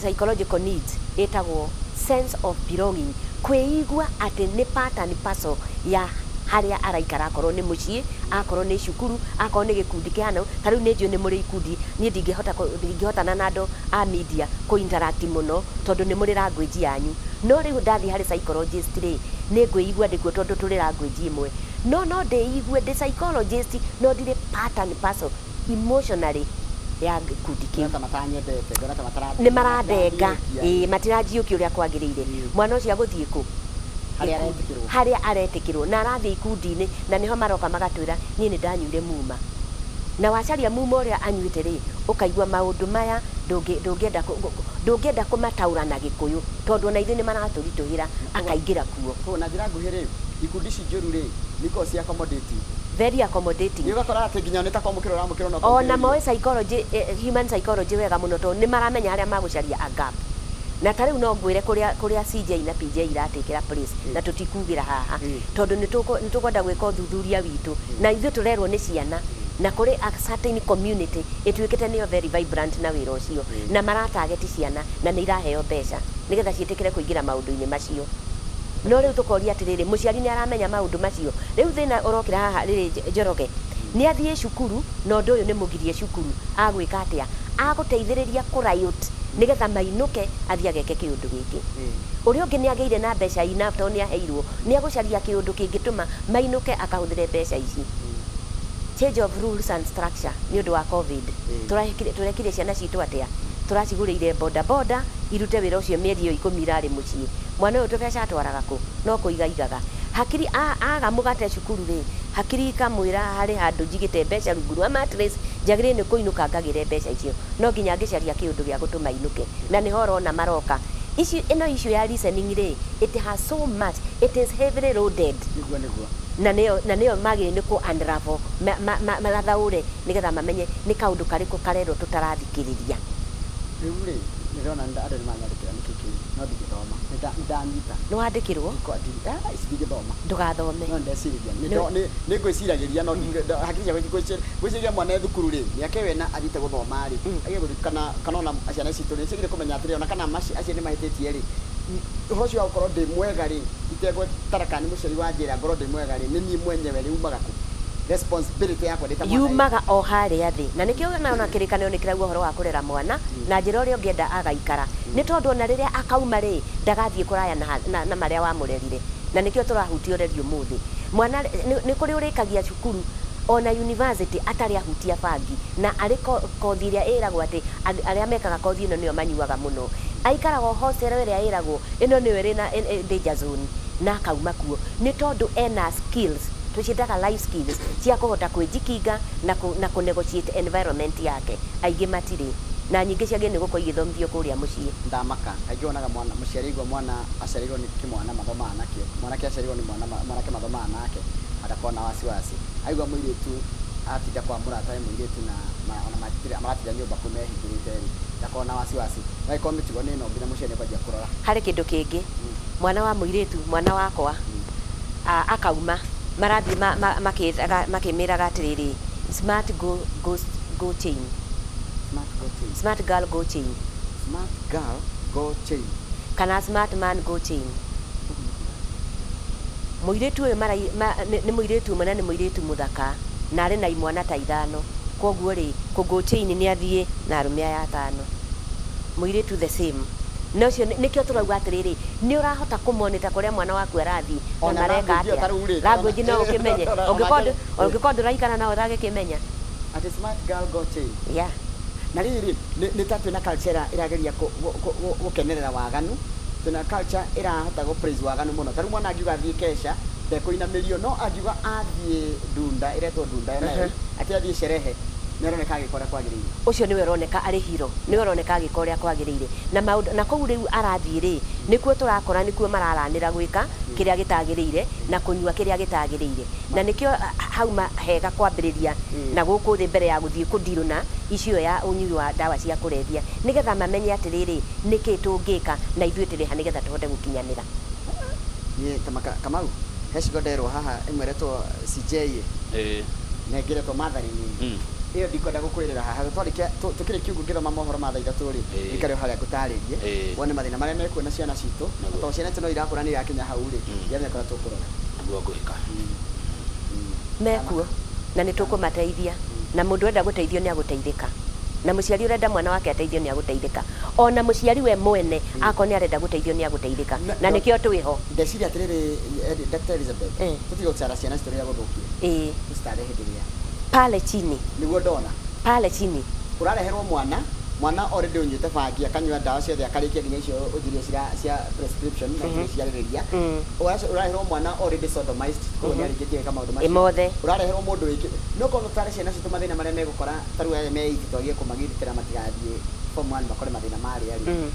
psychological needs, ĩtagwo sense of belonging, kwĩigua atĩ nĩ part and parcel ya harĩa araikara, akorwo nĩ mũciĩ, akorwo nĩ cukuru, akorwo nĩ gĩkundi kĩhana. Ta rĩu nĩ njũĩ nĩ mũrĩ ikundi, niĩ ndingĩhotana na andũ a media kũ interact mũno tondũ nĩ mũrĩ language yanyu. No rĩu ndathiĩ harĩ psychologist rĩ, nĩ ngwĩigua ndĩkuo tondũ tũrĩ language ĩmwe. No ndĩigue ndĩ psychologist, no ndirĩ part and parcel emotionally ya gĩkundi kĩu. Ngona ta matanyendete, ngona ta matara nĩ maradenga, ĩĩ, matiranjiũkia ũrĩa kwagĩrĩire. Mwana ũcio agũthiĩ kũ? Harĩa aretĩkĩrwo. Harĩa aretĩkĩrwo, na arathiĩ ikundi-inĩ, na nĩho maroka magatwĩra niĩ nĩ ndanyuire muma. Na wacaria muma ũrĩa anyuĩte rĩ, ũkaigua maũndũ maya ndũngĩenda kũmataũra na Gĩkũyũ tondũ ona ithuĩ nĩ maratũritũhĩra, akaingĩra kuo. Koguo na njĩra nguhĩ rĩ, ikundi ici njũru rĩ, nĩ ikoragwo ci accommodating. Very accommodating. Nĩ ũgakora atĩ nginya nĩ ta kwamũkĩrwo ũramũkĩrwo na ona moĩ psychology, human psychology wega mũno tondũ nĩ maramenya harĩa magũcaria a gap. Na ta rĩu no ngwĩre kũrĩa CJ na PJ iratikĩra place, na tũtikugĩra haha tondũ nĩ tũkwenda gwĩka ũthuthuria witũ, na ithuĩ tũrerwo nĩ ciana, na kũrĩ a certain community ĩtuĩkĩte nĩyo very vibrant na wĩra ũcio, na maratarget ciana na nĩ iraheo mbeca nĩgetha ciĩtĩkĩre kũingĩra maũndũ-inĩ macio. No rĩu tũkoria atĩrĩrĩ, mũciari nĩ aramenya maũndũ macio? Rĩu thĩna ũrokĩra haha rĩrĩ, Njoroge nĩ athiĩ cukuru na ũndũ ũyũ nĩ mũgirie cukuru, agwĩka atĩa? Agũteithĩrĩria kũ riot nĩgetha mainũke athiĩ ageke kĩũndũ gĩkĩ. Ũrĩa ũngĩ nĩ agĩire na mbeca enough tondũ nĩ aheirwo, nĩ agũcaria kĩũndũ kĩngĩtũma mainũke akahũthĩre mbeca ici. Change of rules and structure nĩ ũndũ wa COVID, tũrekire ciana citũ atĩa? Tũracigũrĩire boda boda irute wĩra ũcio mĩeri ĩyo 10 irarĩ mũciĩ. Mwana ũyũ tũbeca atwaraga kũ? No kũiga igaga hakiri. Aga mũgate cukuru rĩ, Hakiri ikamwĩra harĩ handũ njigĩte mbeca rungu rwa mattress, njagĩrĩire nĩ kũinũka ngagĩre mbeca icio. No nginya ngĩcaria kĩũndũ gĩa gũtũma inũke, na nĩho ũrona maroka. Ici ĩno issue ya listening rĩ, it has so much, it is heavily loaded. Nĩguo, nĩguo. Na nĩyo magĩrĩire nĩ kũ unravel, mathaũre nĩgetha mamenye nĩ kaũndũ karĩkũ karerwo tũtarathikĩrĩria. Rĩu rĩ, nĩndĩrona andũ nĩ manyandĩkĩra nĩkĩ kĩu, no ndingĩthoma. Nĩndanyita. Nĩ wandĩkĩrwo? Ici ndingĩthoma. Ndũgathome. No ndecirĩria nĩ ngwĩciragĩria, no hakiri ciakwa ngwĩciragia mwana e thukuru rĩ, mĩaka ĩyo ĩna athiĩte gũthoma rĩ, agĩrĩire gũthiĩ kana ona ciana citũ rĩ, ciagĩrĩire kũmenya atĩrĩrĩ, ona kana aciari nĩ mahĩtĩtie rĩ, ũhoro ũcio wa gũkorwo ndĩ mwega rĩ, itegũtara kana nĩ mũciari wanjĩra ngorwo ndĩ mwega rĩ, nĩ niĩ mwenyewe rĩ, umaga kũ responsibility yakwa ndĩ ta mwana rĩ? Yumaga o harĩa thĩ, na nĩkĩo ona kĩrĩkanĩro nĩ kĩrauga ũhoro wa kũrera mwana na njĩra ũrĩa ũngĩenda agaikara, nĩ tondũ ona rĩrĩa akauma rĩ, ndagathiĩ kũraya na marĩa wamũrerire. Na nĩkĩo tũrahutia ũreri ũmũthĩ. Mwana nĩ kũrĩ ũrĩkagia cukuru ona university atarĩ ahutia bangi, na arĩ kothi ĩrĩa ĩragwo atĩ arĩa mekaga kothi ĩno nĩo manyuaga mũno. Aikaraga o hostel ĩrĩa ĩragwo ĩno nĩyo ĩrĩ na danger zone, na akauma kuo nĩ tondũ ena skills tũciĩtaga life skills cia kũhota kwĩjikinga na kũ negotiate environment yake. Aingĩ matirĩ na nyingĩ ciagĩrĩire nĩ gũkorwo igĩthomithio kũrĩa mũciĩ. Ndamaka kaingĩ wonaga mwana mũciari aigua mwana aciarirwo nĩ kĩmwana mathomaga nakĩo, mwanake aciarirwo nĩ mwana mwanake mathomaga nake, atakorwo na wasiwasi. Aigua mũirĩtu atinda kwa mũratawe mũirĩtu na ona maratinda nyũmba kũu mehingĩrĩte rĩ, ndakorwo na wasiwasi. Angĩkorwo mĩtugo nĩ ĩno, nginya mũciari nĩakwanjia kũrora. Harĩ kĩndũ kĩngĩ, mwana wa mũirĩtu, mwana wakwa akauma marathiĩ makĩmĩraga atĩrĩrĩ, smart go, go, go chain. Smart go chain. Smart girl go chain. Smart girl go chain. Kana smart man go chain. Mũirĩtu ũyũ nĩ mũirĩtu ũmwe na nĩ mũirĩtu mũthaka na arĩ na imwana ta 5, koguo rĩ, kũ go chain nĩ athiĩ na arũme aya 5. Mũirĩtu the same. Na ũcio nĩkĩo tũrauga atĩrĩrĩ, nĩ ũrahota kũmonita kũrĩa mwana waku arathiĩ na Ona mareka language ĩyo atĩa. ta rĩu rĩ, Language no ũkĩmenye. Ũngĩkorwo ndũraikara nao ũtagĩkĩmenya. Atĩ smart girl go chain. Yeah. Na rĩrĩ, nĩ ta twĩna culture ĩrageria gũkenerera waganu, twĩna culture ĩrahota gũ praise waganu mũno. Ta rĩu mwana angiuga athiĩ kesha ndekũinamĩrio, no angiuga athiĩ ndunda ĩretwo ndunda nayo, atĩ athiĩ sherehe, nĩ aroneka agĩka ũrĩa kwagĩrĩire. Ũcio nĩwe ũroneka arĩ hero, nĩwe ũroneka agĩka ũrĩa kwagĩrĩire. Na maũndũ na kũu rĩu arathiĩ rĩ, nĩkuo tũrakora nĩkuo mararanĩra gwĩka kĩrĩa gĩtagĩrĩire na kũnyua kĩrĩa gĩtagĩrĩire. Na nĩkĩo hauma hega kwambĩrĩria na gũkũ thĩ mbere ya gũthiĩ kũndirũ na icio ya ũnyui wa ndawa cia kũrebia, nĩgetha mamenye atĩrĩrĩ, nĩkĩ tũngĩka na ithuĩ tũrĩ ha nĩgetha tũhote gũkinyanĩra. Niĩ Kamau, he cigo nderwo haha ĩmwe ĩretwo CJ na ĩngĩ ĩretwo Mathari-inĩ. Ĩyo ndikwenda gũkwĩrĩra haha, twarĩkia tũkĩrĩ kiugo ngĩthoma mohoro ma thaa 3 rĩ, ikare harĩa ngũtarĩrie wone mathĩna marĩa mekuo na ciana citũ, tondũ ciana citũ no irakũra, nĩ irakinya hau rĩ, ndiramenya kũrĩa tũkũrora. Nĩguo ngwĩka. Mekuo na nĩ tũkũmateithia, na mũndũ ũrenda gũteithio nĩ agũteithĩka, na mũciari ũrenda mwana wake ateithio nĩ agũteithĩka, ona mũciari we mwene akorwo nĩ arenda gũteithio nĩ agũteithĩka, na nĩkĩo twĩho. Ndeciria atĩrĩrĩ, Dr. Elizabeth, tũtige gũcara ciana citũ rĩrĩa gũthũkire, tũcitare hĩndĩ ĩrĩa pale chini. Nĩguo ndona. Pale chini. Ũrareherwo mwana already ũnyuĩte bangi, akanyua ndawa ciothe, akarĩkia nginya icio ũnjirie cia prescription na ciarĩrĩria. Ũrareherwo mwana already sodomized, koguo nĩ arĩkĩtie gwĩka maũndũ macio mothe. Ũrareherwo mũndũ wĩkĩ no korwo tũtare ciana citũ mathĩna marĩa megũkora, ta rĩu aya me eight, twagie kũmagitĩra matigathiĩ form 1 makore mathĩna marĩa rĩ,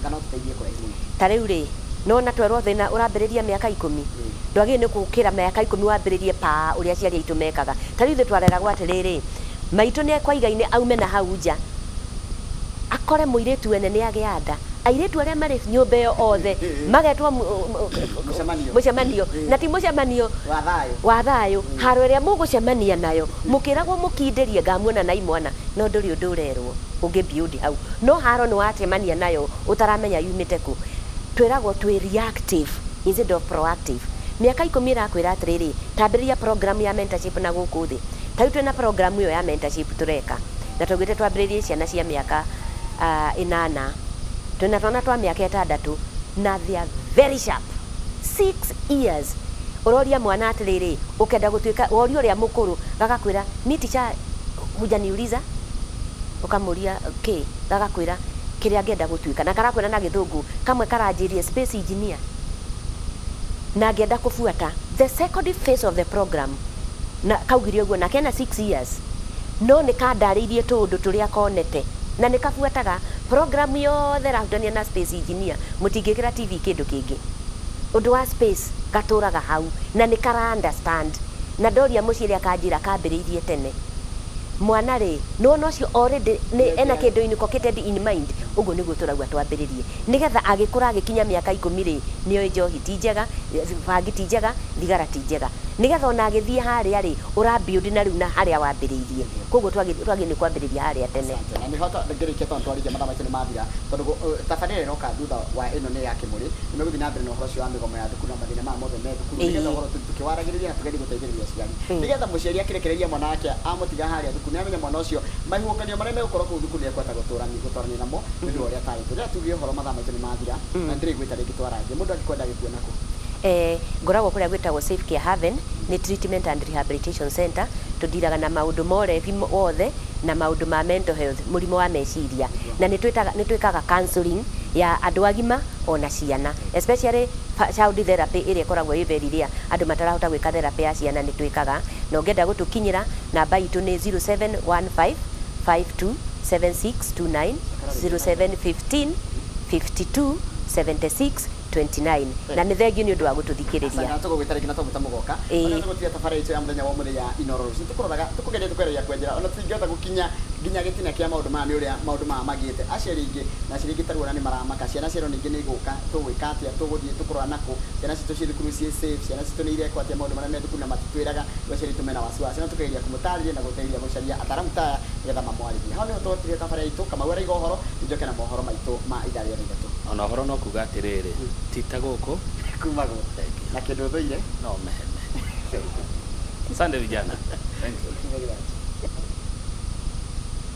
kana tũteithie kũraihu mũno. Ta rĩu rĩ, nona twerwo thĩna ũrambĩrĩria mĩaka 10, ndwagĩrĩire nĩ gũkĩra mĩaka 10 wambĩrĩrie pa ũrĩa aciari aitũ mekaga. Ta rĩu ithuĩ twareragwo atĩrĩrĩ, maitũ nĩ ekwaiga-inĩ aume na hau nja akore mũirĩtu wene nĩ agĩa nda, airĩtu arĩa marĩ nyũmba ĩyo othe magetwo Mũcemanio. Mũcemanio, na ti mũcemanio wa thayũ. Wa thayũ. Haro ĩrĩa mũgũcemania nayo, mũkĩragwo mũkindĩrie ngamuona na imwana, no ndũrĩ ũndũ ũrerwo ũngĩ beyond hau. No haro nĩ wacemania nayo ũtaramenya yumĩte kũ. Twĩragwo twĩ reactive instead of proactive. Mĩaka 10 ĩrakwĩra atĩrĩrĩ, tambĩrĩria program ya mentorship na gũkũ thĩ. Ta rĩu twĩna program ĩyo ya mentorship tũreka, na twaugĩte twambĩrĩrie ciana cia mĩaka 8. Twĩna twana twa mĩaka 6 na they are very sharp. 6 years ũroria mwana atĩrĩrĩ, ũkenda gũtuĩka, woria ũrĩa mũkũrũ, gagakwĩra, "Mi teacher hujaniuliza." Ũkamũria kĩ, gagakwĩra kĩrĩa angĩenda gũtuĩka, na karakwĩra na Gĩthũngũ. Kamwe karanjĩrie space engineer na ngĩenda kũbuata the second phase of the program. Na kaugire ũguo na kena 6 years, no nĩ kandarĩirie tũũndũ tũrĩa konete na nĩ kabuataga program yothe ĩrahutania na space engineer. Mũtingĩkĩra TV kĩndũ kĩngĩ ũndũ wa space, gatũraga hau na nĩ kara understand. Na ndoria mũciĩ ĩrĩa kanjĩra kambĩrĩirie tene mwana rĩ, nĩwona ũcio already nĩ ena kĩndũ inculcated in mind. Ũguo nĩguo tũrauga twambĩrĩrie, nĩgetha agĩkũra, agĩkinya mĩaka 10 rĩ, nĩoĩ njohi ti njega, bangi ti njega, thigara ti njega, nĩgetha ona agĩthiĩ harĩa rĩ, ũrabuild na rĩu na harĩa wambĩrĩirie. Koguo twagĩ nĩ kwambĩrĩria harĩa tene. Asante. Na nĩho ngĩrĩkia, tondũ twarĩkia mathaa maitũ nĩ mathira, tondũ tabarĩra ĩroka thutha wa ĩno nĩ ya Kĩmũrĩ, nĩ megũthiĩ na mbere na ũhoro ũcio wa mĩgomo ya thukuru na mathĩna maya mothe me thukuru, nĩgetha ũhoro tũkĩwaragĩrĩria na tũgerie gũteithĩrĩria aciari, nĩgetha mũciari akĩrekereria mwana wake amũtiga harĩa thukuru, nĩ amenya mwana ũcio mahiũkanio marĩa megũkorwo kũu thukuru nĩ ekũhota gũtũrania namo nĩ ũndũ wa ũrĩa atarĩtwo. Rĩrĩa tuge ũhoro, mathaa maitũ nĩ mathira na ndĩrĩgwĩta rĩngĩ twarangie. Mũndũ angĩkwenda agĩkuona kũ? Ngoragwo kũrĩa gwĩtagwo Safe Care Haven, nĩ treatment and rehabilitation center. Tũndiraga na maũndũ ma ũrebi wothe na maũndũ ma mental health, mũrimũ wa meciria, na nĩ twĩkaga counseling ya andũ agima ona ciana, especially child therapy ĩrĩa ĩkoragwo ĩ very rare. Andũ matarahota gwĩka therapy ya ciana nĩ twĩkaga. Na ũngĩenda gũtũkinyĩra, namba itũ nĩ 0715 52 7629, 0715 52 76 29. Na nĩ thengiũ nĩ ũndũ wa gũtũthikĩrĩria. Asante, tũgũgwĩta rĩngĩ na tũgwĩta mũgoka. Ona tũgũtiga tabarĩra itũ ya mũthenya wa ũmũthĩ ya Inooro rũciũ. Tũkũroraga, tũkũgeria, tũkwereria kwenjera ona tũtingĩhota gũkinya nginya gĩtina kĩa maũndũ maya, nĩ ũrĩa maũndũ maya magĩte. Aciari aingĩ na aciari aingĩ taruona nĩ maramaka, ciana ciao ningĩ nĩ igũka, tũgwĩka atĩa, tũgũthiĩ tũkũrora nakũ, ciana citũ ciĩ thukuru ciĩ safe, ciana citũ nĩ irekwo atĩa, maũndũ marĩa me thukuru na matitwĩraga. Rĩu aciari aitũ mena wasiwasi, no tũkageria kũmũtarĩria na gũteithia gũcaria ataaramu ta aya nĩgetha mamwarĩrie. Hau nĩho tũgũtiria tabarĩra itũ. Kamau araiga ũhoro, njoke na mohoro maitũ ma ithaa rĩa 3:00. Ona ũhoro no kuga atĩrĩrĩ, ti ta gũkũ. Kumagwo na kĩndũ thũire. No mehene. Asante vijana, thank you. Thank you very much.